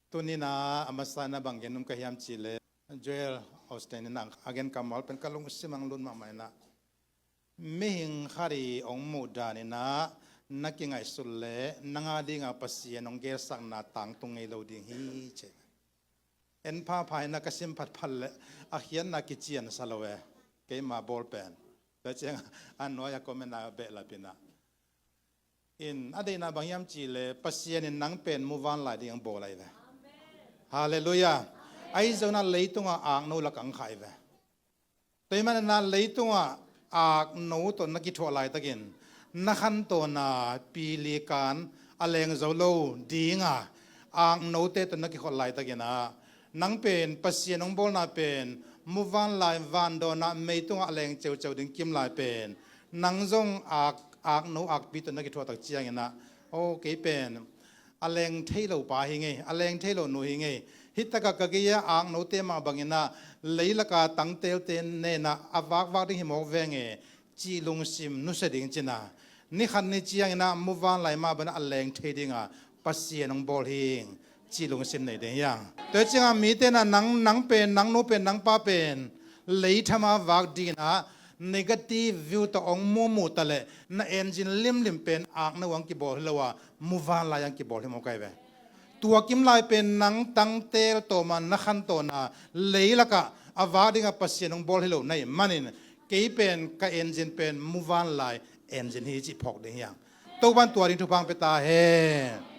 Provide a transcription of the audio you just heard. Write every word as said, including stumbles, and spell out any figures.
Tuni-in ah a masa-in ah bang gen nuam ka hiam cih leh, Joel Osteen in ah a gen kammal pen ka lungsim ah lut mahmah in ah, mihing khat i hong muh dan in ah na kingaihsut leh nang a ding a Pasian hong gelsakna tangtung ngei lo ding hi, ci. En phapha in ah ka sim phatphat leh a khiatna kician sa lo e, keima bawl pen. Tua ciang a nuai a comment a behlap in ah, in a deihna bang hiam cih leh Pasian in nang pen muvanlai ding hong bawl ahi ve. Halleluiah. Ahi zongin ah leitungah akno lak ah hong kha hi ve. Tua ahih manin ah leitungah akno tawh na kithuah laitakin na khantawn a pili kan a leng zo lo ding a, aknote tawh na kikhawm laitakin ah nang pen Pasian hong bawlna pen muvanlai vandawn ah meitungah a leng ceuceu ding kimlai pen nang zong ak, akno akpi tawh na kithuah tak ciangin ah, aw, kei pen a leng thei lo pa hi ing ei, a leng thei lo nu hi ing ei. Hih takah ka gei-a aknote mah bangin ah leilak a tangtelte nen ah a vakvak ding hi mawk veng e, cih lungsim nusia ding ci-in ah, ni khat ni ciangin ah muvanlai mah bangin ah a leng thei ding a Pasian hong bawl hi ing, cih lungsim nei ding hi hang. Tua ciangin ah mite in ah nang, nang pen, nang nu pen, nang pa pen leitham a vak ding in ah negative view tawh hong mumu ta leh na engine limlim pen akno ah hong kibawl hi lo a, muvanlai ah hong kibawl hi mawk ahi ve. Tua kimlai pen nang tangtel tawm a na khantawn a leilak ah a vak ding a Pasian hong bawl hi lo na hih manin, kei pen ka engine pen muvanlai engine hi, cih phawk ding hi hang. Topa'n tua ding thupha hong pia ta hen.